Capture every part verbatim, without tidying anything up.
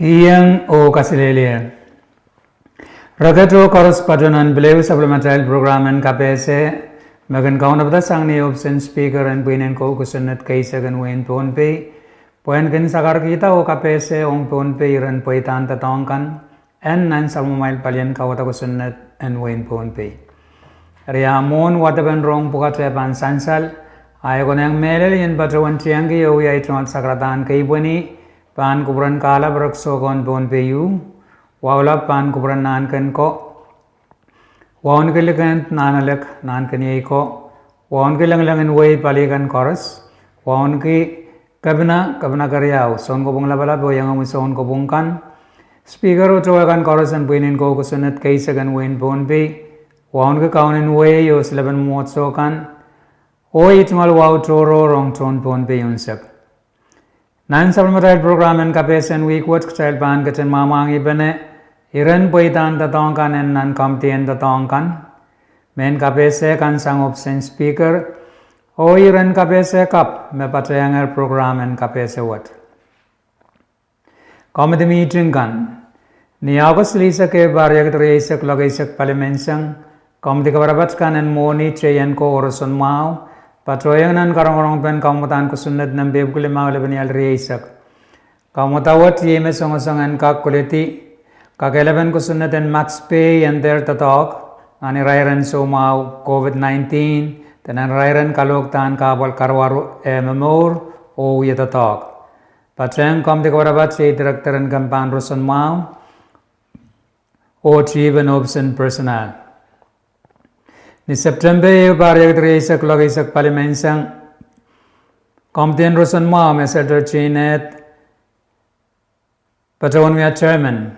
Iang oh kaselehlie. Reket oh koaros patoh nan pil ehu sapwellimatail prokram en kapehse me kin kaunopada sang ni ohpis en Speaker en pwihn en kou kosonned keisek en wehin Pohnpei, pwehn kin sakarkihda oh kapehse ong Pohnpei iren pweidahn doadoahk kan en nan sapwellimamwail palien kauwada kosonned en wehin Pohnpei. Eri a mwohn wadepen rong pwukat pahn sansal, a e konehng mehlel I en patohwan tiengki oh wia ei tungoal sakaradahn keipweni pahn kupwuren kahlap rek soukohn Pohnpei ieu, wahu lap pahn kupwuren nahnken ko, wauneki likend nahnalek nahnken iei ko, wauneki lengileng en wehi pali kan koaros, wauneki kepina, kepina keriau, sounkopwung lapalap oh iengomwi sounkopwung kan, Speaker oh towe kan koaros en pwihn en kou kosonned keisek en wehin Pohnpei, wauneki kaunen wehi oh silepen mwomwohdiso kan, oh ei tungoal wahu tohrohr ong tohn Pohnpei unsek. Nan sapwellimatail prokram en kapehse en wihk wet kitail pahn ketin mwamwahngihpene iren pweidahn doadoahk kan en nan komiti en doadoahk kan, mehn kapehse kan sang ohpis en Speaker, oh iren kapehse kapw me patehnger prokram en kapehse wet. Komiti mihting kan. Ni August silihsek ehu, pahr riekid rieisek, lokaisek palimenseng, komiti kaparapat kan en mwohni, teien ko oh roson mwahu patohieng nan karongorongpen kamwadahn kosonned nempe epwiki limau, lepenial rieisek. Kamwada wet iei me songosong en kak koledi kakehlapen kosonned en Max Pay en dehr doadoahk nan irairen soumwahu COVID nineteen de nan irairen kalohkdahn kahpwal karuwaru eh momour oh wie doadoahk. Patehng komiti kaparapat iei Director en Kempahn Roson Mwahu oh Chief en ohpis en Personnel. Ni September ehu, pahr riekid rieisek, lokaisek palimenseng, Komiti en Roson Mwahu me Senator Jeanette patohwan wia chairman.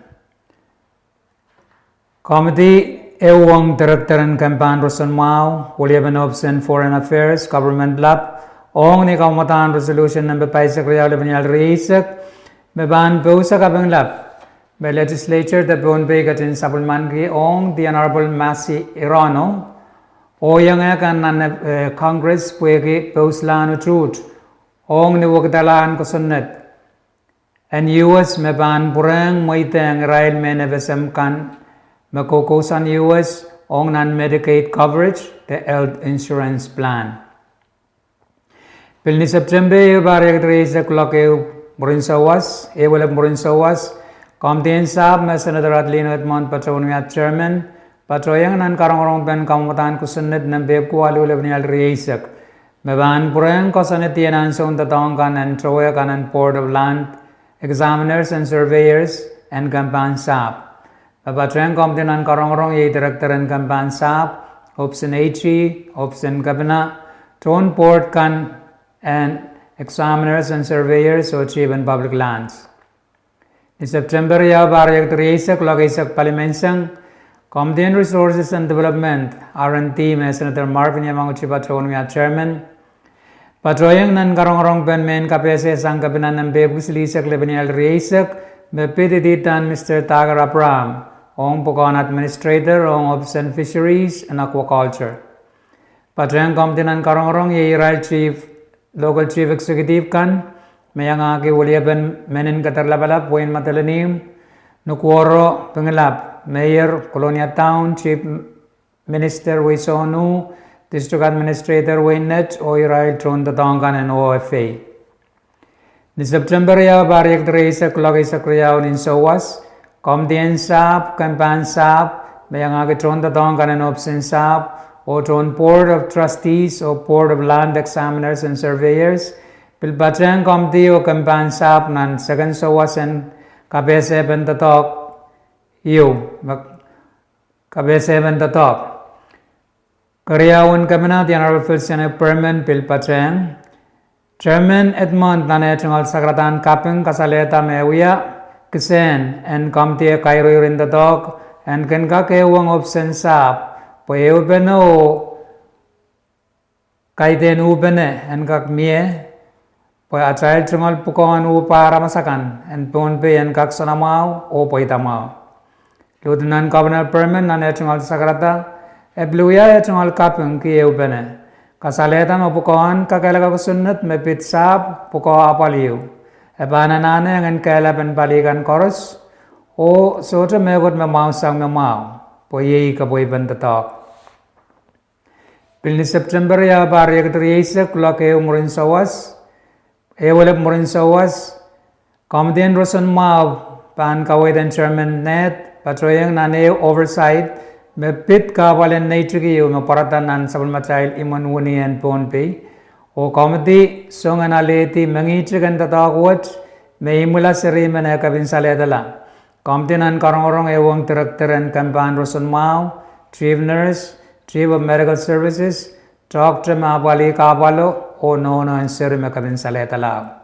Komiti ehu ong Director en Kempahn Roson Mwahu, weliepen ohpis en Foreign Affairs, Government lap, ong ni kamwadahn resolution nempe pahisek riau, lepenial rieisek, me pahn pousehla kaping lap me Legislature de Pohnpei ketin sapwellimaniki ong the Honorable Massey Hirono, oh ienge kan nan Congress pwehki pouslahn utuht ong ni wekidalahn kosonned en U S me pahn pwurehng mweidehng irail mehn FSM kan me koukousoan U S ong nan Medicaid coverage de health insurance plan. Pil ni September ehu, pahr riekid rieisek, kuloak ehu mwurin souwas, ehu elep mwurin souwas, Komiti en Sahpw me Senator Adelino Edmond patohwan wia chairman, patohieng nan karongorongpen kamwadahn kosonned nempe epwiki waluh, lepenial rieisek, me pahn pwurehng koasoanehdi en ansoun doadoahk kan en towe kan en Board of Land Examiners and Surveyors en Kempahn Sahpw. Me patehng komiti nan karongorong iei Director en Kempahn Sahpw, ohpis en AG, ohpis en Kepina, tohn board kan en Examiners and Surveyors oh Chief en Public Lands. Ni September riau, pahr riekid rieisek, kuloak eisek palimenseng, Komiti en Resources and Development, R and D, me Senator Marvin Yamaguchi patohwan wia chairman, patohieng nan karongorongpen mehn kapehse sang Kepina nempe epwiki silihsek, lepenial rieisek, me pid ididahn Mister Thaker Abraham ong pwukoahn Administrator ong ohpis en Fisheries and Aquaculture. Patehng komiti nan karongorong iei irail Local Chief Executive kan, me iangahki weliepen Meninkeder Lapalap, Wein Madolenihmw, Nukuoro, Pingelap, Mayor, Kolonia Town, Chief Minister Weisonu, District Administrator Wein Net, oh irail tohn doadoahk kan en O F A. Ni September riau, pahr riekid rieisek, kuloak eisek riau nin souwas, Komiti en Sahpw, Kempahn Sahpw, me iangahki tohn doadoahk kan en ohpis en Sahpw oh tohn Board of Trustees oh Board of Land Examiners and Surveyors, pil patehng komiti oh Kempahn Sahpw nan seken souwas en kapehsepen doadoahk ieu, me kapehsepen doadoahk. Keriau en Kepina, the Honorable Feliciano Perman, pil patehng. Chairman Edmond nan eh tungoal sakaradahn kaping kasalehda me wia kisehn en komiti eh kairoirin doadoahk en kin kak ehuong ohpis en Sahpw pwe ehupene oh kaidehn uhpene en kak mie pwe atail tungoal pwukoahn uh pahramas akan en Pohnpei en kak soanamwahu oh pweidamwahu. Lieutenant Governor Perman nan eh tungoal sakarada, e pil wia eh tungoal kapingki ehupene, kasalehda me pwukoahn kakehlaka kosonned me pid Sahpw pwukoa apwal ieu, E pahn anahne en kehlapen pali kan koaros, oh sohte mehkot me mwahusang me mwahu, pwe iei kepweipen doadoahk. Pil ni September, ia pahr riekid rieisek, kuloak ehu mwurin souwas, ehu elep mwurin souwas, Komidi en Roson Mwahu pahn kaweid en Chairman Ned patohiong nan ehu oversight me pid kahpwal en neitik ehu me pwarada nan sapwellimatail imwen wini en Pohnpei, oh komidi song en alehdi mengihtik en doadoahk wet me imwila seri men e kepin salehdala. Komidi nan karongorong ehuong director en kempahn Roson Mwahu, chief nurse, chief of medical services, toahkte me apwalih kahpwalo, oh nohno en seri me kepin salehdala.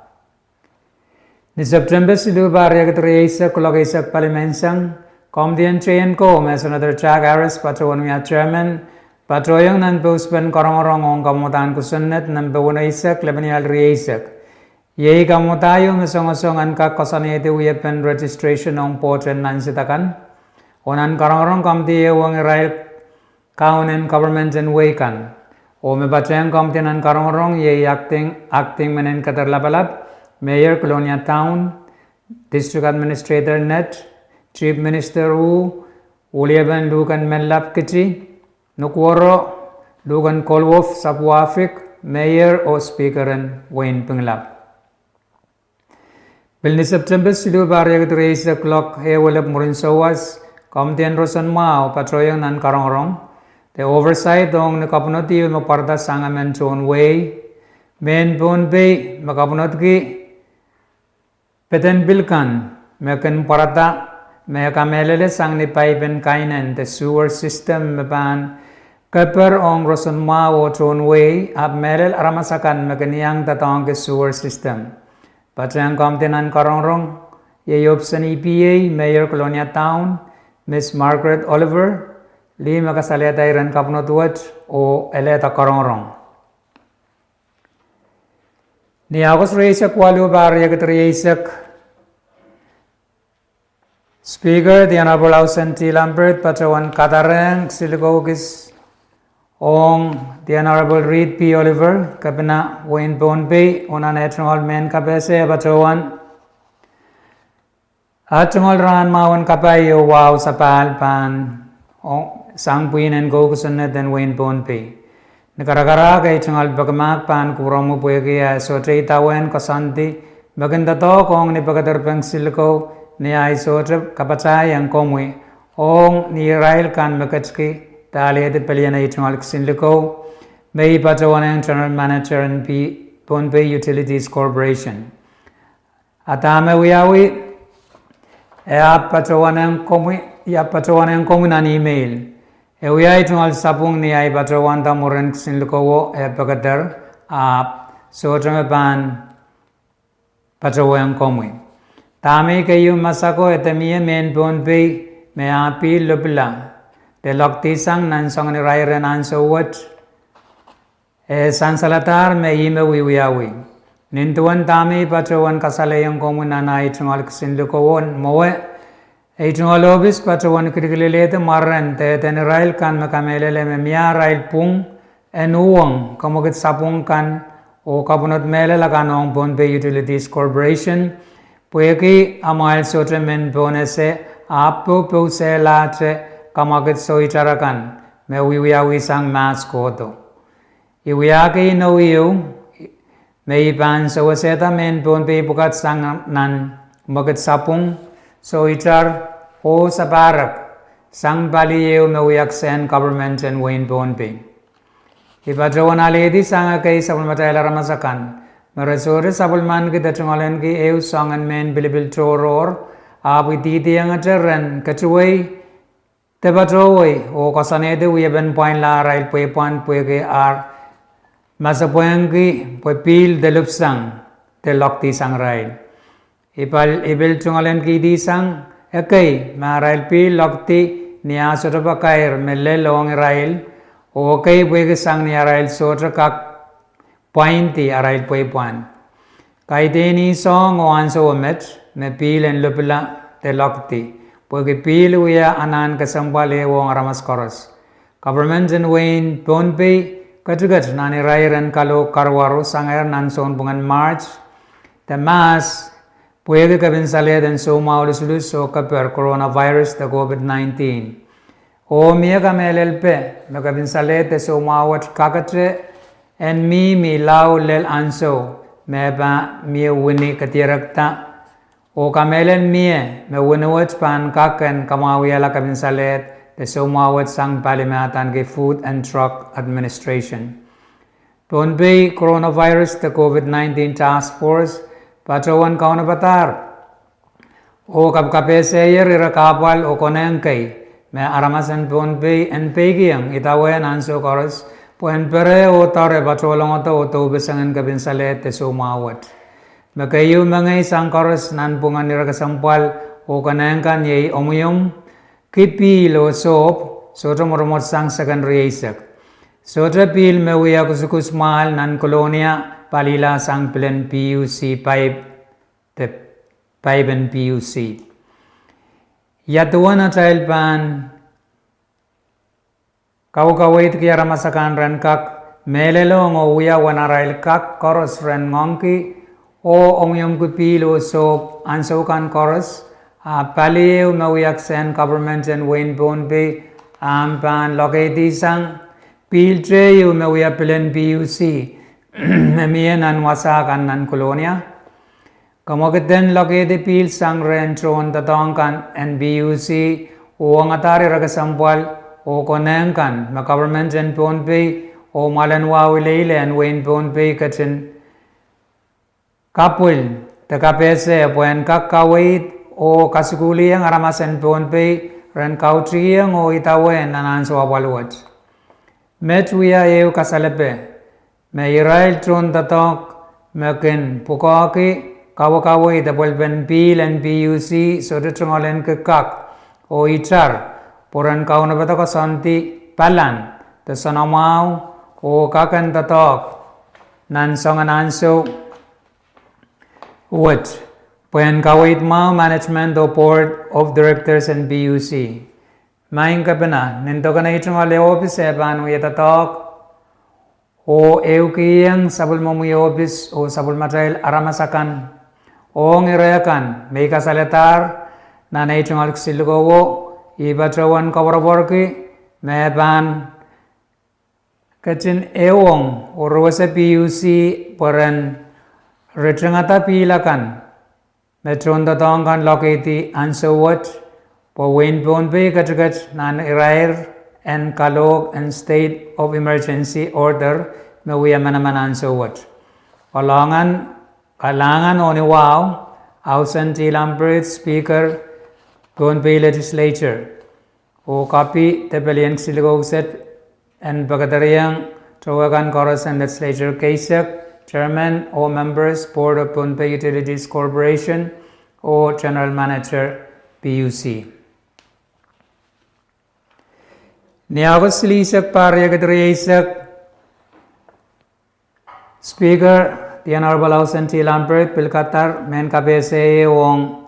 Ni September siluh, pahr riekid rieisek, kuloak eisek pali menseng, komidi en teienko me Senator Jack Harris patohwan wia chairman patohiong nan pouspen karongorong ong kamwadahn kosonned nempe weneisek, lepenial rieisek. Iei kamwadahiong me songosong en kak koasoanehdi wiepen registration ong pwoht en nansed akan. Oh nan karongorong komidi ehuong irail kaun en government en wehi kan. Oh me patehng komidi nan karongorong iei acting, acting menen keder lapalap, Mayor Kolonia Town, District Administrator Ned, Chief Minister uh, weliepen luhken menlap kiti, nukuoro, luhken kohlwof, sapwahfik, Mayor oh Speaker en wehin Pingelap. Pil ni September siluh, pahr riekid rieisek, kuloak ehu elep mwurin souwas, komidi en Roson Mwahu patohiong nan karongorong de oversight ong ni kapwunod ehu me pwarada sang emen tohn wehi, mehn Pohnpei, me kapwunodki peden pil kan me kin pwarada, me kamehlele sang ni paipen kainen de sewer system me pahn keper ong Roson Mwahu oh tohn wehi, ahpw mehlel aramas akan me kin iang doadoahngki sewer system. Patehng komidi nan karongorong iei ohpis en EPA, Mayor Kolonia Town, Miss Margaret Oliver, lih me kasalehda iren kapwunod wet oh elehda karongorong. Ni August rieisek waluh, pahr riekid rieisek, Speaker, the Honorable Housen T. Lambert patohwan kadarehng kisinlikou kis ong the Honorable Reed P. Oliver, Kepina wehin Pohnpei, oh nan eh tungoal mehn kapehse e patohwan ah tungoal rahn mahwen kapai oh wahu sapahl pahn sang pwihn en kou kosonned en wehin Pohnpei. Ni karakarahk, ei tungoal pekimahk pahn kupwuromwi pwehki eh sohte idawehn koasoandi me kin doadoahk ong ni pekederpeng kisinlikou ni ahi sohte kapatahieng komwi ong ni irail kan me ketiki de alehdi pelien ei tungoal kisinlikou, me I patohwanehng General Manager en Pohnpei Utilities Corporation. A dahme wiawi, e ahpw patohwanehng komwi nan email. E wia ei tungoal sapwung ni ahi patohwanda mwurin kisinlikouwo e pekeder, ahpw sohte me pahn patohwehng komwi. Dahme I keieu masako, e de mie mehn Pohnpei me ah pihl lopwila de lokdisang nan soangen irair en ansou wet, e sansaladahr me ihme wiewiawi. Nin duwen dahme I patohwan kasalehiong komwi nan ahi tungoal kisinlikouwo mwowe, ei tungoal ohpis patohwan kilikilelehdi mwaren de eden irail kan me kamehlele me mie arail pwung en uhwong kamwekid sapwung kan oh kapwunod mehlel akan ong Pohnpei Utilities Corporation, pwehki amwail sohte mehn Pohnese ahpw pousehlahte kamwekid souitar akan me wiewiawisang mahs kohdo. I wiahki inou ieu me I pahn sewesehda mehn Pohnpei pwukat sang nan mwekid sapwung, souitar oh sapahrek sang pali ehu me wia kisehn government en wehin Pohnpei. I patohwan alehdi sang ekei sapwellimatail aramas akan me re sohte sapwellimaniki de tungoaleniki ehu soangen mehn pilipil tohrohr, ahpw idihdiengete ren ketuwei de patohwei oh koasoanehdi wiepen pwainla arail pweipwand pwehki ar masepwehngki pwe pihl de lupwsang de lokdisang irail. I pil tungoalenkihdi sang ekei me arail pihl lokdi ni ah sohte pakair me lel ong irail, oh ekei pwehki sang ni arail sohte kak pwaindi arail pweipwand. Kaidehn ih soahng oh ansouo met me pihl en lopwila de lokdi, pwehki pihl wia anahn kesempwal ehu ong aramas koaros. Government en wehin Pohnpei ketiket nan irair en kalohk karuwaru sangehr nan sounpwungen March de mahs pwehki kepin salehd en soumwahu lusulus oh keper coronavirus de COVID nineteen. Oh mie kamehlelpe me kepin salehd de soumwahu wet kakete en mihmi lao lel ansou me pahn mie wini kedirekda, oh kamehlel mie me wini wet pahn kak en kamwahwihala kepin salehd de soumwahu wet sang pali me adaneki Food and Drug Administration. Pohnpei Coronavirus de COVID nineteen Task Force patohwan kaunopada oh kapkapehsehier ire kahpwal oh konehng kei me aramas en Pohnpei en peikiong idawehn ansou koaros pwehn pere oh doare patohlongodo oh doupeseng en kepin salehd de soumwahu wet. Me keieu mengei sang koaros nanpwungen ire kesempwal oh konehng kan iei omwiomw ki pihl oh sohp, sohte mwotomwot sang seken rieisek. Sohte pihl me wia kusukus mwahl nan Kolonia palila sang pilen PUC pipe, de pipen PUC. Ia duwen atail pahn kaukaweidki aramas akan ren kak mehlelohng oh wia uwen arail kak koaros ren ngoangki oh omwiomwki pihl oh sohp ansou kan koaros, a pali ehu me wia kisehn government en wehin Pohnpei ahpw pahn lokeidi sang pihl teieu me wia pilen PUC me mie nan wasa kan nan Kolonia. Kamwekid en lokeidi pihl sang rehn tohndoadoahk kan en PUC, oh ongadahr ire kesempwal oh konehng kan me government en Pohnpei oh mwoalen wahu ileile en wehin Pohnpei ketin kapwil de kapehse pwehn kak kaweid oh kasukuhliong aramas en Pohnpei ren kautikiong oh idawehn nan ansou apwal wet. Met wia ehu kasalepe me irail tohndoadoahk me kin pwukoahki kawekaweid de pwelpen pihl en PUC sohte tungoalenki kak oh itar pwe ren kaunopada koasoandi palan de soanamwahu oh kak en doadoahk nan soangen ansou wet pwehn kaweid mwahu management oh board of directors en PUC. Maing Kepina, nin dok en ei tungoal ohpis e pahn wia doadoahk oh ehukihong sapwellimomwi ohpis oh sapwellimatail aramas akan ong ire kan me I kasalehdahr nan ei tungoal kisinlikowo, I patohwan koapworopworki me pahn ketin ehuong oh rewese PUC pwe ren ritingada pihl akan me tohndoadoahk kan lokeidi ansou wet pwe wehin Pohnpei ketiket nan irair en kalohk en state of emergency order me wia manaman ansou wet. Kalahngan oh ni wahu, Austen T. Lampreet, Speaker, Pohnpei Legislature, oh kapi de pelien kisinlikou kiset en pekedereiong towe kan koaros en Legislature keisek, Chairman oh members, Board of Pohnpei Utilities Corporation, oh General Manager PUC. Ni August silihsek, pahr riekid rieisek, Speaker, the Honorable Austen T. Lampreet pil kadar mehn kapehse ong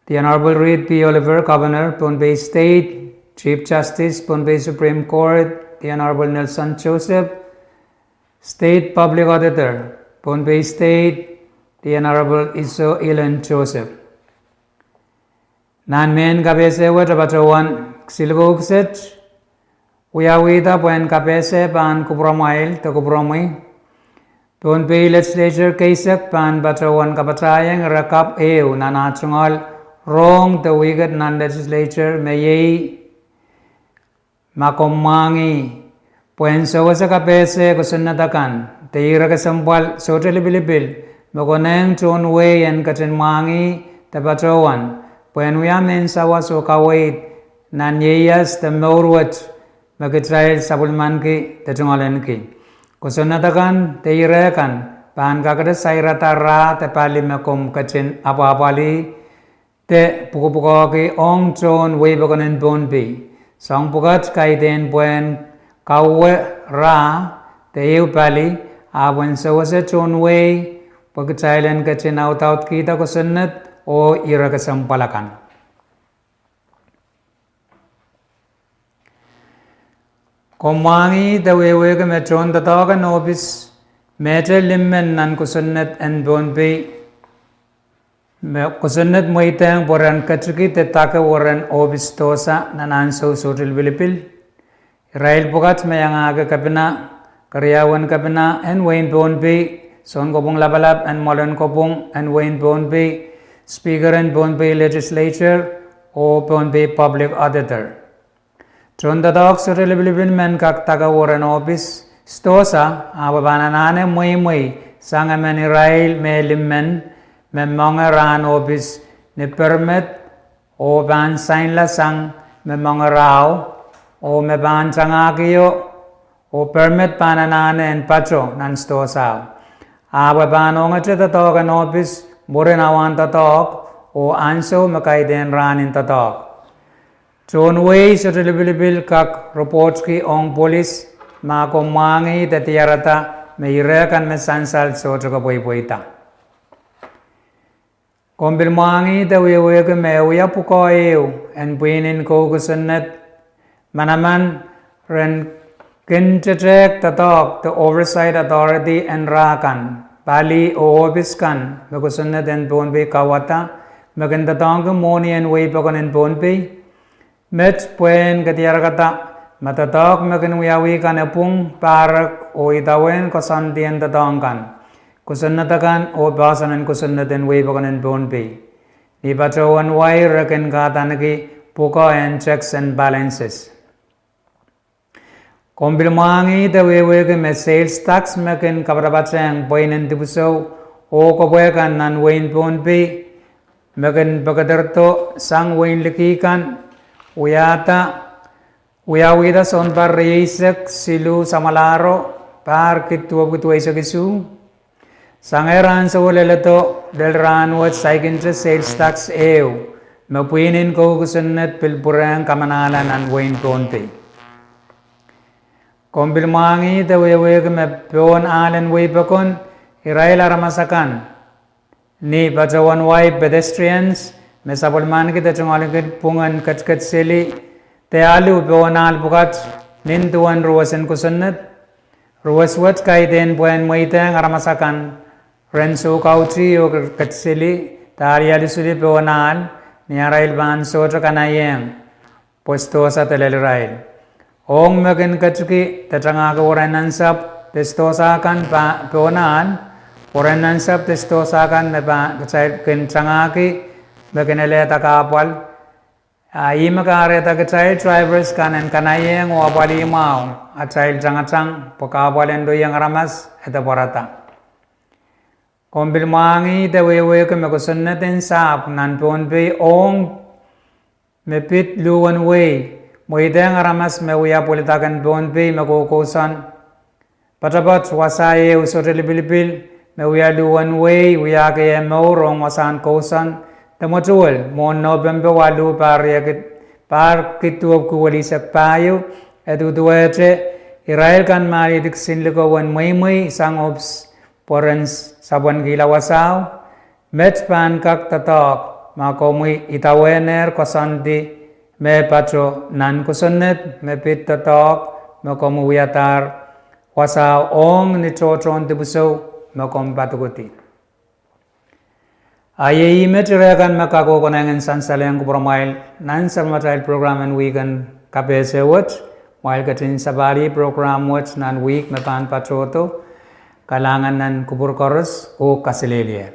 the Honorable Reed P. Oliver, Governor, Pohnpei State, Chief Justice, Pohnpei Supreme Court, the Honorable Nelson Joseph, State Public Auditor, Pohnpei State, the Honorable Iso Ilen Joseph. Nan mehn kapehse wet e patohwan kisinlikou kiset wiawihda pwehn kapehse pahn kupwuramwail de kupwuramwi. Pohnpei Legislature keisek pahn patohwan kapatahiong ire kapw ehu nan ah tungoal rohng de wihkid nan Legislature me iei ma komw mwahngih pwehn sewese kapehse kosonned akan de ire kesempwal sohte lipilipil me konehng tohn wehi en ketin mwahngih de patohwan pwehn wia mehn sawas oh kaweid nan ieias de mour wet me kitail sapwellimaniki de tungoaleniki. Kosonned akan de ire kan pahn kakete sairada rah de pali me komw ketin apwahpwalih de pwukopwukoahki ong tohn wehi pokon en Pohnpei. Soahng pwukat kaidehn pwehn kauwe rah de ehu pali, ahpw en sewese tohn wehi pwe kitail en ketin audaudkihda kosonned oh ire kesempwal akan. Komw mwahngih de wehwehki me tohndoadoahk en ohpis mehte limmen nan kosonned en Pohnpei Me kosonned mweidehng pwe ren ketiki de dake weren ohpis STOSA nan ansou sohte lipilipil. Irail pwukat me iangahki kepina, keriaun kepina en wehin Pohnpei, sounkopwung lapalap en mwoalen kopwung en wehin Pohnpei, Speaker en Pohnpei Legislature, oh Pohnpei Public Auditor. Tohn doadoahk sohte lipilipil men kak dake weren ohpis STOSA, ahpw e pahn anahne mweimwei sang emen irail me limen me mwenge rahn ohpis ni permit, oh pahn sainla sang me mwenge rahu, oh me pahn tangahkio, oh permit pahn anahne en pato nan STOSA. Ahpw e pahn ongete doadoahk en ohpis mwurin awa en doadoahk, oh ansou me kaidehn rahn en doadoahk. Tohn wehi sohte lipilipil kak ripohtki ong polis ma komw mwahngih de diarada me ire kan me sansal sohte kepweipweida. Komw pil mwahngih de wehwehki me e wia pwukoa ehu en pwihn en kou kosonned manaman ren kin tetehk doadoahk de Oversight Authority en rah kan, pali oh ohpis kan me kosonned en Pohnpei kauwada, me kin doadoahngki mwohni en wehi pokon en Pohnpei. Met pwehn kediarkada ma doadoahk me kin wiawi kan e pwung, pahrek oh idawehn koasoandi en doadoahk kan, kosonned akan oh poahsoan en kosonned en wehi pokon en Pohnpei. Ni patohwan wai re kin kahdaneki pwukoa en checks and balances. Komw pil mwahngih de wehwehki me sales tax me kin kapatapatehng pweinen dipwisou oh kepwe kan nan wehin Pohnpei me kin pekederdo sang wehin liki kan, wiahda, wiawihda sounpar rieisek siluh samwalahro, pahr kid duwepwiki duweisek isuh. Sangehr ansou leledo lel rahnwet saikinte sales tax ehu me pwihn en kou kosonned pil pwurehng kamanahla nan wehin Pohnpei. Komw pil mwahngih de wehwehki me pohn ahl en wehi pokon, irail aramas akan, ni patohwan wai pedestrians, me sapwellimaniki de tungoaliki pwungen ketiket seli de alu pohn ahl pwukat nin duwen ruwesen kosonned. Ruwes wet kaidehn pwehn mweidehng aramas akan ren soukautih oh ketiket seli de alialu seli pohn ahl, ni arail pahn sohte kanaiehng pwe STOSA de lel irail. Ong me kin ketiki de tangahki weren nansapw de STOSA kan pohn ahl, weren nansapw de STOSA kan me pahn kitail kin tangahki me kin elehda kahpwal. A ih me kahrehda kitail drivers kan en kanaiehng oh apwalih mwahu atail tangatang pwe kahpwal en doieng aramas e de pwarada. Komw pil mwahngih de wehwehki me kosonned en sahpw nan Pohnpei ong me pid luhwen wehi, mweidehng aramas me wia pwilidak en Pohnpei me koukousoan poatopoat wasa ehu sohte lipilipil, me wia luhwen wehi wiahki eh mour ong wasahn kousoan de mwetuwel mwohn Nopempe waluh, pahr kid duwepwiki welisek pahieu. E duduwehte irail kan me alehdi kisin likou en mweimwei sang ohpis pwe ren sapwenkihla wasao. Met pahn kak doadoahk ma komwi idawehnehr koasoandi me pato nan kosonned me pid doadoahk me komwi wiadahr wasao ong ni tohtohn dipwisou me komw padukudi. A iei ih met ire kan me kak oh konehng en sansalehng kupwuramwail nan sapwellimatail prokram en wihk en kapehse wet. Mwail ketin sapahlih prokram wet nan wihk me pahn patohdo. Kalahngan nan kupwur koaros oh kaselehlie.